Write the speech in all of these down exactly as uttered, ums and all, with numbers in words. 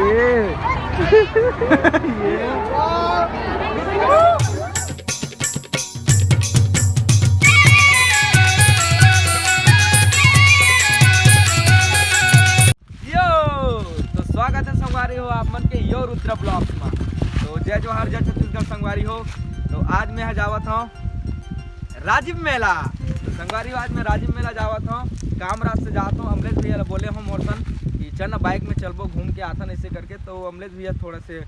ये। यो, तो स्वागत है संगवारी हो आप मन के यो रुद्र ब्लॉग्स में। तो जय जोहार, जय छत्तीसगढ़ संगवारी हो। तो आज मैं ह जावत हूँ राजिम मेला। तो संगवारी हो, आज मैं राजिम मेला जावत हूँ, काम राज से जात हूँ। अमलेश भैया ला बोले हूँ मोर सन कि चल ना, बाइक में चलबो, घूम के आथन ऐसे करके। तो अमलेश भैया थोड़ा से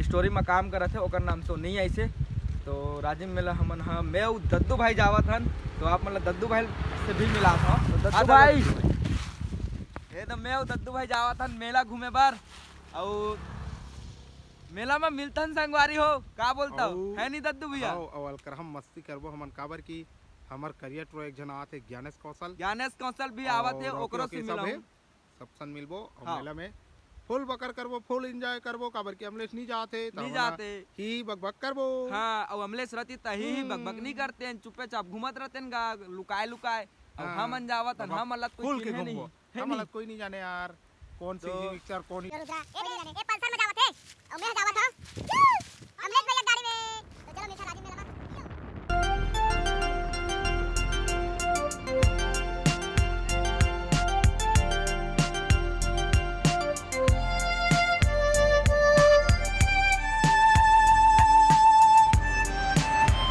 स्टोरी में काम करत है, ओकर नाम से नहीं आइसे। तो राजिम मेला हमन ह, मैं अउ दद्दू भाई जावत हन। तो आप मन ला दद्दू भाई से भी मिलात हूँ। तो दद्दू भाई, ये तो मैं अउ दद्दू भाई जावत हन मेला घूमे बर। अउ मेला में मिलथन संगवारी हो, का बोलता हूँ, है नी दद्दू भैया? हाँ, अउ अलकरहा मस्ती करबो हमन, काबर कि हमर करिया टुरा एक झन आत हे, ज्ञानेश कौशल। ज्ञानेश कौशल भी आवत हे, ओकरो से मिलाहूँ। सब सन मिलबो अउ हाँ। मेला में फुल बकर करबो, फुल एंजॉय करबो, काबर कि अमलेश नी जात हे, त नी हमन जात हे। ही बकबक करबो। हाँ, अउ अमलेश रहती त ही, ही हम्म। बकबक नी करते, चुप्पे चाप घूमत रहते गा, लुकाए लुकाए। अउ हाँ। हमन जावत हन, हमन ला कोई खुल के चिन्हे घूमबो। नहीं। है हमन ला नी? कोई नी जाने यार, कौन तो सीधी पिक्चर, कौन ए रुद्रा, ए, ए, ए, पल्सर में जावत हे, अउ मैं जावत हूँ अमलेश भैया गाड़ी में। तो चलो, मैं राजिम मेला में।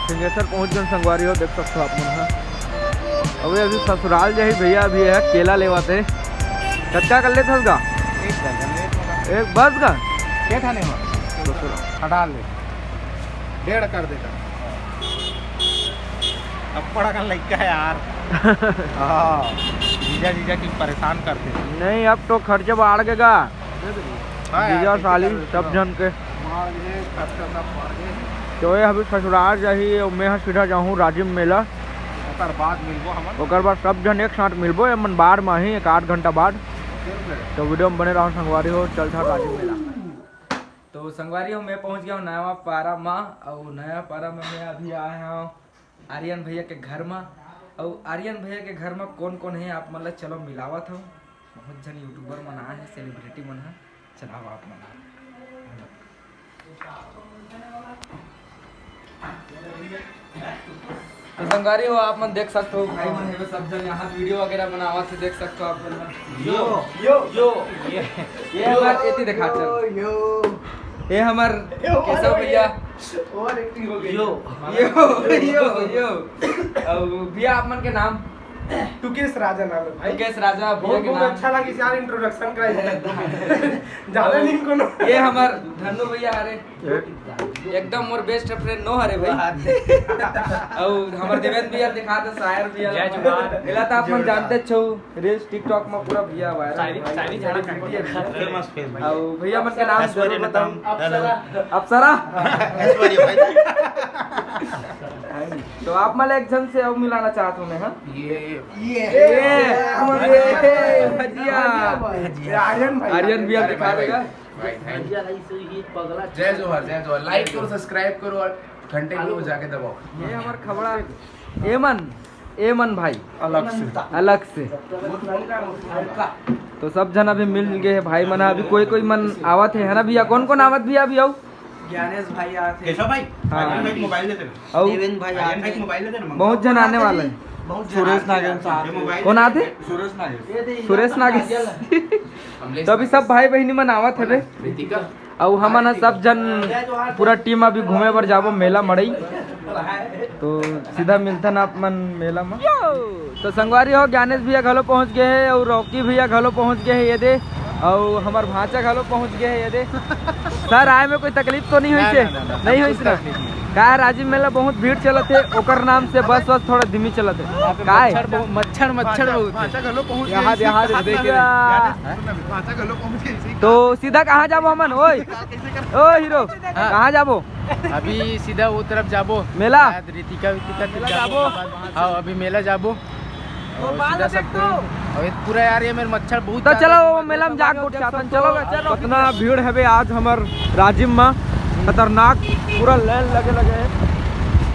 सिंहेश्वर पहुंच गए संगवारी हो, देख सकते हो आप मन ह। अबे अभी ससुराल जाही भैया, अभी है केला लेवाते। कतका कर लेत हस गा? एक दर्जन लेत हस गा। एक बस गा? के ठाने हो? हटा ले। डेढ़ कर देता। अब बड़ा का लइका है यार। हाँ, जीजा जीजा की परेशान करते। नहीं, अब तो खर्चे बाढ़ गे गा। हाँ यार, जीजा साली सब झन के। तो ये अभी ससुराल जाही अउ मैं ह सीधा जाहूँ राजिम मेला। ओकर बाद मिलबो हमन। ओकर बाद सब झन एक साथ मिलबो, एमन बाढ़ में ही एक आध घंटा बाद। तो वीडियो में बने रहो संगवारी हो, चलथा राजिम मेला। तो संगवारी हो, मैं पहुंच गया हूँ नया पारा मा, अउ नया पारा में मैं अभी आया हूँ आर्यन भैया के घर मा। अउ आर्यन भैया के घर मा कौन कौन है, आप मन ला चलो मिलावत हूँ। बहुत झन यूट्यूबर मन आए हैं, सेलिब्रिटी मन है। चलाओ आप मन। तो संगवारी हो, आप मन देख सकते हो, भाई मन हेबे सब झन यहाँ वीडियो वगैरह बनावत है, देख सकते हो आप मन। यो, यो, यो, ये, ये हमार एती दिखा चल। यो, ये हमार केशव भैया। ओवर एक्टिंग हो गई। यो, यो, यो, यो। अब भैया आप मन के नाम? टुकेश राजा नाम है भाई। टुकेश राजा भैया बहुत, के बहुत नाम। अच्छा लगिस यार इंट्रोडक्शन का। ज्यादा नहीं कोनो। ये हमार धन्नू भैया हरे, एकदम मोर बेस्ट फ्रेंड नो हरे भाई। अउ हमार देवेंद्र भैया दिखा दे, सायर भैया। जय जोहार। एला तो आप मन जानते छो, रील्स TikTok में पूरा भैया वायरल। शायरी, शायरी जाना चाहिए। Famous, famous. अउ भैया मन के नाम ऐश्वर्या जरूर बताओ। अप्सरा। ऐश्वर्या भाई। तो आप मन एक झन से अउ मिलाना चाहत हूँ मैं, हाँ? ये, ये, ये, ये, भजिया। भजिया। आर्यन भैया। आर्यन भैया दिखा देगा। भाई, thank you। जय जोहार, जय जोहार। Like करो, subscribe करो अउ घंटे को जाके दबाओ। ये हमार खबड़ा एमन, एमन भाई। अलग से। अलग से। तो सब झन अभी मिल गए हैं भाई मन। अभी कोई कोई मन आवत है, है ना भैया? कौन कौन आवत भैया अभी आओ? ज्ञानेश भाई आते हैं। केशव भाई, हाँ। भाई, मोबाइल दे देना। अउ देवेंद्र भाई आते हैं। मोबाइल दे देना। बहुत झन आने वाले हैं। बहुत झन सुरेश आते हैं। नागेश आते हैं। कौन आते? सुरेश नागेश। ये दे, सुरेश नागेश। तो अभी सब भाई बहिनी मन आवत हवे। रितिका। अउ हमन ह सब झन पूरा टीम अभी घूमे बर जाबो मेला मड़ई। तो सीधा मिलथन आप मन मेला म। तो संगवारी हो, ज्ञानेश भैया घलो पहुंच गए हे अउ रॉकी भैया घलो पहुंच गए हे, ये दे। अउ हमर भांचा घलो पहुंच गए हे, ये दे। सर, आए में कोई तकलीफ तो नहीं हुई ना, से? ना, ना, ना, नहीं हुई कुछ से ना? तकलीफ नहीं। का राजिम मेला बहुत भीड़ चलत हे, ओकर नाम से बस वस थोड़ा धीमी चलत हे। यहाँ पे काय? मच्छर बहुत, मच्छर, मच्छर बहुत है। भांचा घलो पहुंच यहाँ गए, यहाँ यहाँ देख ले। भांचा घलो पहुंच गए, इसी तो सीधा कहाँ जाबो हमन? ओए, कैसे कर ओ हीरो, हाँ। कहाँ जाबो? अभी सीधा वो तरफ जाबो। मेला? शायद रितिका वितिका तरफ मेला जाबो। जाबो। हाँ, अभी मेला जाबो। और मोबाइल सीधा देख सब तो। कोई। अबे पूरा यार, ये मेरे मच्छर बहुत तो ज्यादा चलो, वो मेला में जाके उठ के आथन। चलो, चलो। कितना भीड़ है बे आज हमर राजिम में, खतरनाक, पूरा लाइन लगे लगे है।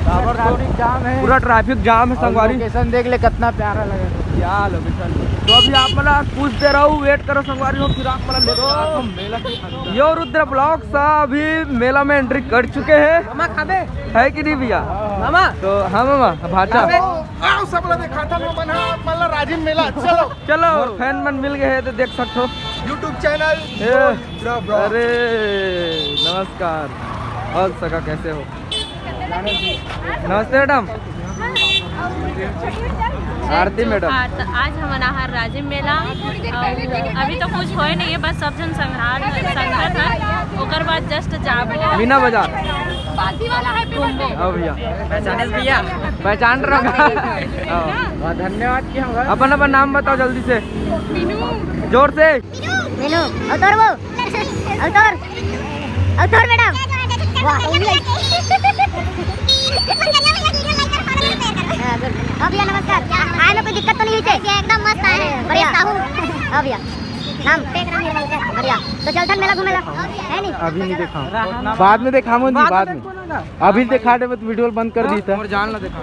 बराबर तो ट्रैफिक जाम है। पूरा ट्रैफिक जाम है और संगवारी। लोकेशन देख ले, कितना प्यारा लगे। क्या लोकेशन? तो अभी आप मन ला कुछ देर अउ wait करो संगवारी हो, फिर आप मन ला लेके आथन मेला के अंदर। यो रुद्र ब्लॉग्स अभी मेला में entry कर चुके हैं। मामा खाबे? है कि नहीं भैया? मामा। तो हाँ मामा, भांचा। खाबे? आओ सब ला देखाथन, मन ह, मन ला राजिम मेला, चलो। चलो, और फैन मन मिल गए हैं तो देख सकते हो। YouTube चैनल ए, रुद्र ब्लॉग्स। अरे नमस्कार, और सखा कैसे हो? नमस्ते मैडम। आरती मैडम। आज हमन आहार राजिम मेला, अउ अभी तो कुछ होए नहीं है, बस सब झन संग्रहार संगत है, ओकर बाद just जाबो। मीना बाजार। हाँ भैया। पहचाने भैया? पहचान रहा। हाँ। धन्यवाद कि हम अपन अपन नाम बताओ जल्दी से, जोर से। मीनू, अउ तोर वो, अउ तोर, अउ तोर मैडम। वाह, English। हाँ, good। हाँ भैया नमस्कार। आए में कोई दिक्कत तो नहीं हुई थी? एकदम मस्त आए हैं। बढ़िया। हाँ भैया। नाम? बढ़िया। तो चलथन मेला घूमे ला, है नहीं? अभी नहीं देखा, बाद में देखा जी, बाद में। अभी देखा देबे तो वीडियो बंद कर दी था। और जान ला देखा।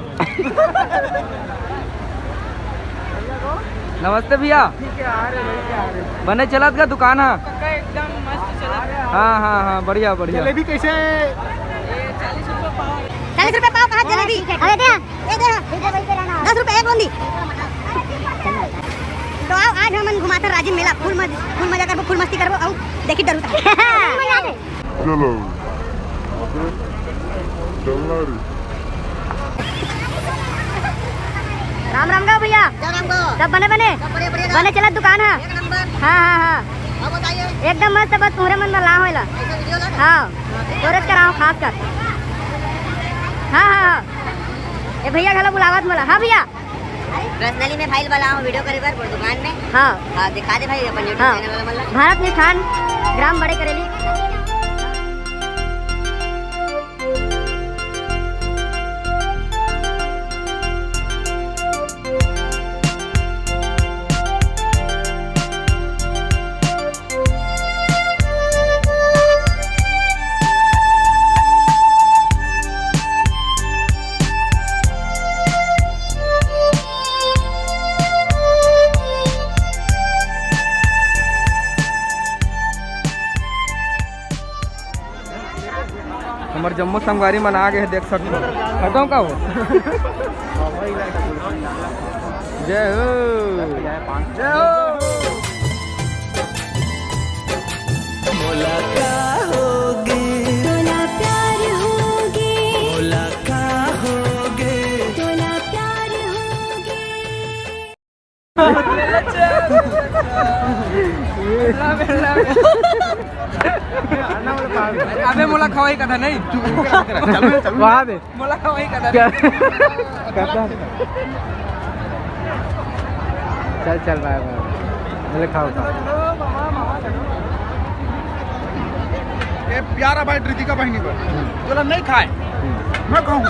नमस्ते भैया। बने चलत का दुकान है? एकदम मस्त चलत है। हाँ हाँ हाँ, बढ़िया बढ़िया। जलेबी कैसे? चालीस रुपये पाव। चालीस रुपये पाव कहाँ जलेबी? अरे दे, ये दे। दस रुपये एक लोंदी। तो आओ, आज हमन घुमाथन राजिम मेला, full मज-, full मजा करबो, full मस्ती करबो, अउ देखी डरू तक। चलो, चलना रे। राम राम गाँव भैया। राम राम गाँव। सब बने बने? सब बढ़िया, बढ़िया। बने चलत दुकान है? एक नंबर। हाँ हाँ हाँ। और बताइए। एकदम मस्त, बस तुहरे मन में ला होएला। ऐसा वीडियो ला? हाँ, स्टोरेज कराओ खास कर। हाँ हाँ हाँ। ए भैया घला बुलावत मला। हाँ भैया। पर्सनली में भाई वाला हूँ वीडियो करे बर, वो दुकान में। हाँ। हाँ, दिखा दे भाई अपन YouTube हाँ। चैनल वाला मतलब। भारत मिष्ठान, ग्राम बड़े करेली। हमर जम्मो संगवारी मन आ गे हे, देख सकथो। खतम का हो? जय हो। जय हो। मोला का होगे? तोला प्यार होगे। मोला का होगे? तोला प्यार होगे। अबे मोला खवाई कथा नहीं। वहाँ दे। मोला खवाई कथा क्या? नहीं। कहता चल चल भाई भाई। बोले खाओ खाओ। ये प्यारा भाई रितिका बहिनी पर। तोला नहीं खाए। मैं खाऊं।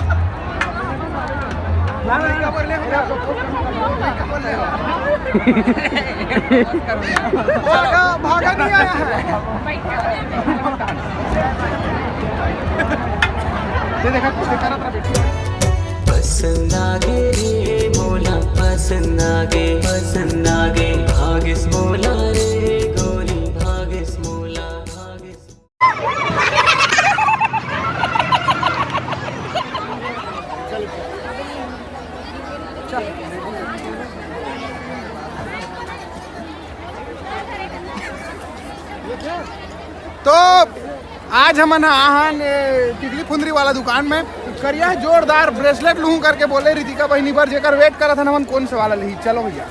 भागा, भागा नहीं आया है। ये देखा, देखा ना तेरा बेटी। पसंद आगे रे मोला, पसंद आगे, पसंद आगे, भागेस मोला रे गोरी, भागेस मोला, भागेस। तो आज हमन ह आहन, ए, टिकली फुंदरी वाला दुकान में। करिया जोरदार ब्रेसलेट लूहूं करके बोले रितिका बहिनी बर, जेकर वेट करत हन हमन कोन से वाला लिही। चलो भैया।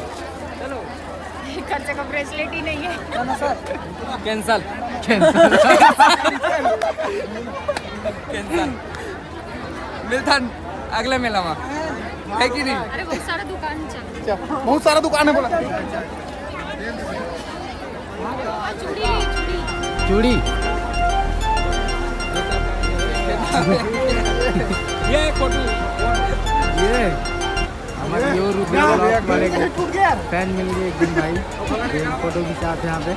खर्चे का ब्रेसलेट ही नहीं है। Cancel। Cancel। Cancel। मिलथन अगले मेला में, है कि नहीं? अरे बहुत सारा दुकान चल। अच्छा, बहुत सारा दुकान है बोला। चूड़ी, चूड़ी। चूड़ी। ये एक फोटो। ये हमारे यो रुद्र ब्लॉग वाले को फैन मिल गए एक दिन भाई, ये फोटो खिंचाते यहाँ पे।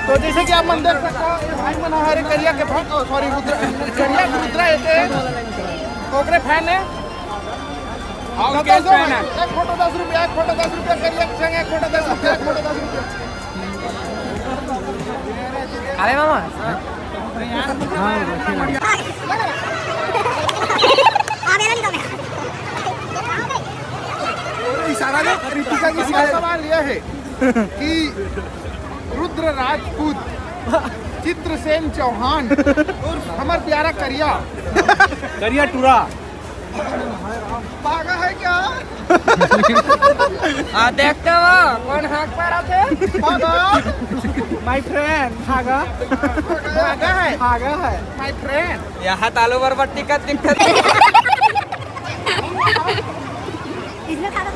तो जैसे कि आप मन देख सकते हो, ये भाई मन हरे करिया के फैन, ओ सॉरी, रुद्रा, करिया के रुद्रा एक है, तो ओकरे फैन है। हाँ, तो उनके दस दो फैन भाई, है। एक फोटो दस रुपया, एक फोटो दस रुपया, करिया के संग एक फोटो दस रुपया, एक फोटो दस रुपया। अरे मामा। इशारा दे, रितिका की इशारा। सवाल यह है कि रुद्र राजपूत, चित्रसेन चौहान उर्फ हमर प्यारा करिया, करिया टूरा। पागा है क्या? हाँ, देखते हो कौन हाँक पा रहा थे? पागा। My friend, भागा। पागा है। भागा है। My friend। यहाँ तालू बरबट्टी का दिक्कत। इसमें खा लो।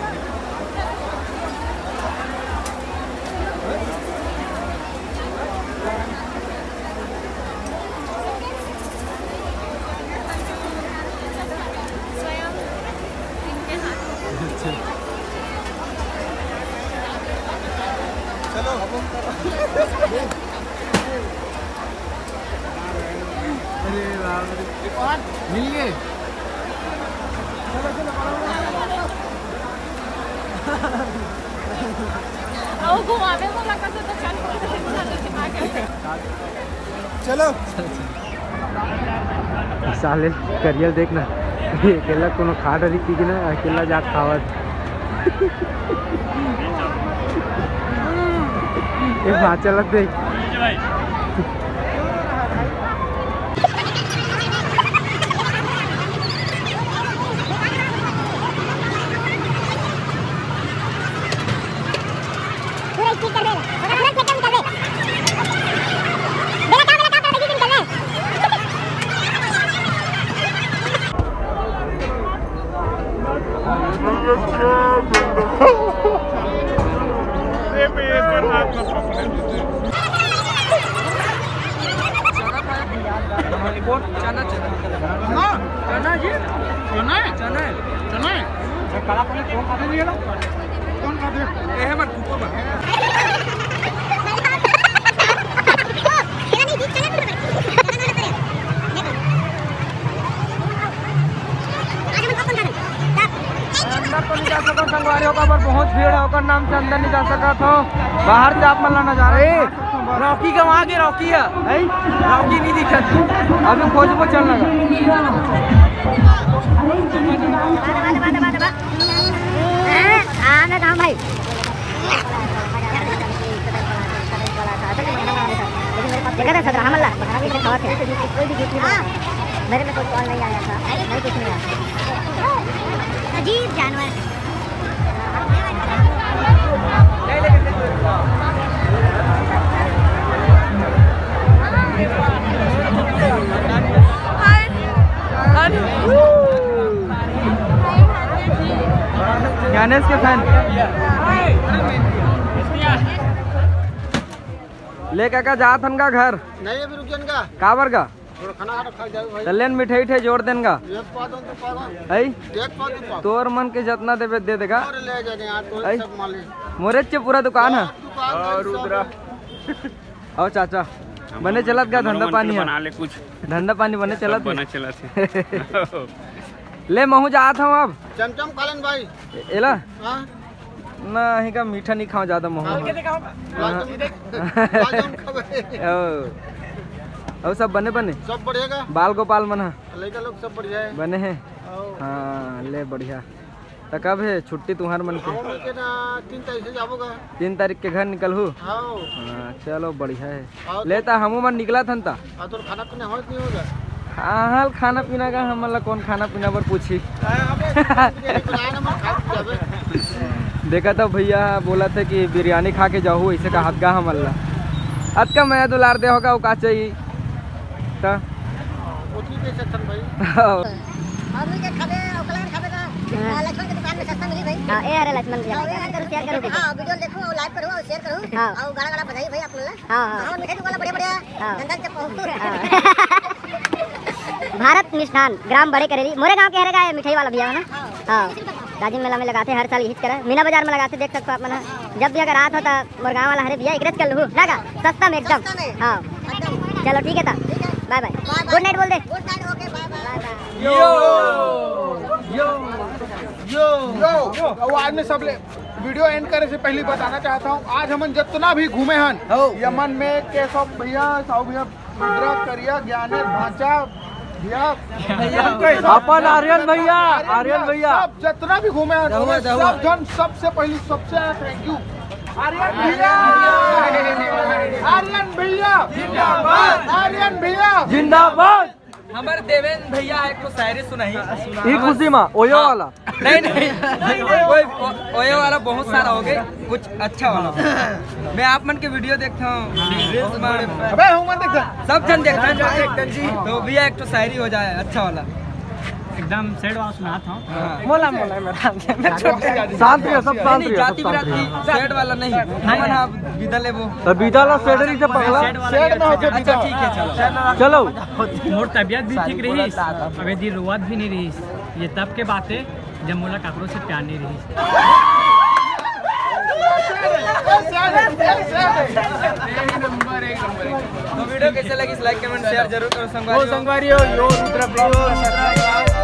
चलो। अरे बाप रे। मिल गए। आओ, घुमावे वाला का तो चल, चलो। साले करियल देखना, ये अकेला कोनो खा डरी थी कि ना, अकेला जात खावत। ये बात चलत देख। पूरा स्टिक कर दे, पूरा खेत में कर दे। बेटा, बेटा, बेटा, बेटा, निकल ले। चना, चना, चना। चना जी। चना है? चना है। चना है। कड़ा पनीर कौन खाते नहीं है ना? कौन खाते हैं? ये है, बस ऊपर बस। अंदर तो नहीं जा सकता संगवारी, ओकर बर बहुत भीड़ है, ओकर नाम से अंदर नहीं जा सकत हो। बाहर से आप मन ला नजारा ए, दिखा सकत हो बस। रॉकी गंवा गे, रॉकी है। हैं? रॉकी नहीं दिखत। अभी खोजबो चल लगा। हाँ, मैं कहाँ भाई? देखा था सदरा हमला, हाँ, मेरे में कोई कॉल नहीं आया था, नहीं कुछ नहीं आया। अजीब जानवर। ज्ञानेश के फैन। ले काका, जात हन का घर? नहीं, अभी रुक जान का। काबर का? थोड़ा खाना खा, खा जाओ भाई। चल लेन, मिठाई उठाई जोड़ देन का। एक पाव दो, दो पाव। है? एक पाव, दो पाव। तोर मन के जतना देबे, दे देगा। और ले जाने यार, तो है? सब माल है। मोरे चे पूरा दुकान है। दुकान है, और सब रुद्रा। है। आओ चाचा, हमर बने मन चलत के, का हमर धंधा मन के पानी है? बना ले कुछ। धंधा पानी बने सब चलत बने है? चलत है। ले, महू जात हूँ अब। चमचम खा लेन भाई। ए-, एला? हाँ। ना, ही का मीठा नहीं खाओ ज्यादा, महू। हाँ। हाँ। लाल जामुन, लाल जामुन खावे। ओ। और सब बने बने? सब बढ़िया का? बाल गोपाल मन ह? लइका लोग सब बढ़िया है। बने हैं? आओ। हाँ, ले बढ़िया। त कब है छुट्टी तुहार मन के? हम लोग के ना तीन तारीख से जाबो का। तीन तारीख के घर निकलहू? हाँ। हाँ, चलो बढ़िया है। आओ ले तो। त हमू मन निकलत हन त। आ, तोर खाना पीना होत नहीं होगा? हाँ, हाल खाना पीना का हमन ला कौन खाना पीना बर पूछी? अबे, बिरयानी बनाए ना, मैं खा के जाबे। देखा तो भैया बोला थे कि बिरयानी खा के जाहू, ऐसे कहा गा हमन ला। अतका मया दुलार दे होगा, वो का चाहिए? त? वो ठीक है, सक्षम भाई। हम भी के खाबे, ओकला खाबे का, हाँ। लक्ष्मण के दुकान में सस्ता मिली भाई। हाँ, ए अरे लक्ष्मण भैया, हाँ, like करू, share करू। हाँ, video देखो, like करू और share करू। हाँ। और गाना, गाना बजाई भाई आप लोग। हाँ, हाँ। हाँ, मिठाई वाला बढ़िया, बढ़िया। हाँ। धंधा से पहुँचो। हाँ। भारत मिष्ठान, ग्राम बड़े करेली, मोरे गांव के हरे का ये मिठाई वाला भैया है ना? हाँ। हाँ। राजिम मेला में लगाते हर साल, यही करे, मीना बाजार में लगाते, देख सकते हो आप मन। हाँ। जब भी अगर आत हो त मोर गांव वाला हरे भैया, एकरेच कर लूहू ना का, सस्ता में एकदम। सस्ता में। हाँ। एकदम। चलो ठीक है त, ठीक है। बाय बाय। बाय बाय। गुड नाइट बोल दे। गुड नाइट, ओके, बाय बाय। बाय बाय। यो यो यो यो, यो, वो आज मैं सब ले वीडियो एंड करे से पहले बताना चाहता हूँ, आज हमन जितना भी घूमे हन, हो। यमन में केशव भैया, साहू भैया, रुद्रा, करिया, ज्ञानेश, भांचा भैया, अपन आर्यन भैया, आर्यन भैया। सब जितना भी घूमे हन, रहुआ, उन्हें रहुआ। सब जन सबसे पहले सबसे थैंक यू आर्यन भैया, आर्यन भैया, आर्यन भैया। जिंदाबाद। हमारे देवेंद्र भैया एक तो शायरी सुनाई। ई खुशी मा ओयो वाला। नहीं नहीं, कोई ओ- ओयो वाला बहुत सारा हो गए, कुछ अच्छा वाला। मैं आप मन के वीडियो देखता हूँ, reels में। अबे हूँ मत देख। सब जन देखता है, तो भैया एक तो शायरी हो जाए अच्छा वाला। एकदम सैड वाला सुनाता हूँ। हाँ। मोला मोला मेरा शांत रहिए, सब शांत नहीं, रहिए, सब जाति शांत बिरादरी रहिए। सैड वाला नहीं, हमन हाँ विदा लेबो। तो विदा ला सैड रही से पगला। सैड वाला सैड में होके अच्छा ठीक है, चलो। चलो। मोर तबियत भी ठीक रहिस, अब यदि रोवत भी नहीं रहिस, ये तब के बात है जब मोला काकरो से प्यार नहीं रहिस। तो वीडियो कैसे लगी, लाइक कमेंट शेयर जरूर करो संगवारी। संगवारी हो, यो रुद्र vlog।